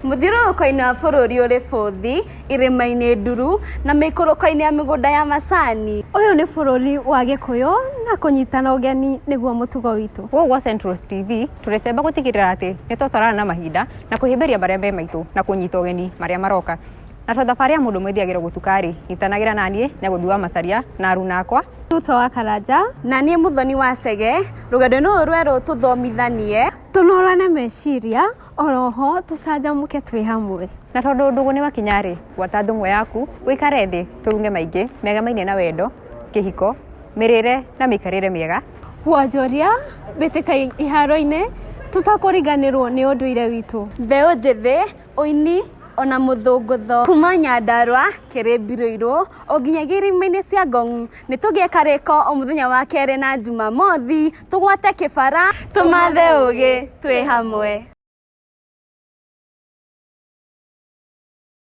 Mũthiũrũrũko-inĩ wa bũrũri ũrĩ bũthi, irĩma-inĩ nduru na mĩikũrũko-inĩ ya mĩgũnda ya macani. Ũyũ nĩ bũrũri wa Gĩkũyũ na kũnyitana ũgeni nĩguo mũtugo witũ. Gũkũ gwa Central TV tũrĩcemba gũtigĩrĩra atĩ nĩ twatwarana na mahinda na kũhĩmbĩria marĩa me maitũ na kũnyita ũgeni marĩa maroka. Na to thabarĩ ya mũndũ ũmwe ĩthiagĩrwo gũtuka-rĩ, nyitanagĩra naniĩ Nyagũthiĩ wa Macharia na aruna akwa Ruto wa Karanja. Na niĩ Mũthoni wa Chege, rũgendo-inĩ rũrũ rwerũ tũthomithanie, Tũnorane meciria oroho tũcanjamũke twĩ hamwe. Na tondũ ndũgũ nĩ makinya-rĩ, gwata thũng'wa yaku, ũikare thĩ tũrunge maingĩ megamainie na wendo, kĩhiko, mĩrĩre na mĩikarĩre mĩega. Wonjoria mbĩtĩka iharo-inĩ tũtakũriganĩrwo nĩ ũndũire witũ. Mbeũ njĩthĩ, ũini ona mũthũngũtho kuma Nyandarua kĩrĩmbirũirũ o nginyagia irĩma-inĩ cia Ngong. Nĩ tũgĩe karĩko o mũthenya wa kerĩ na Jumamothi, tũgwate kĩbara, tũmathe ũgĩ twĩ hamwe.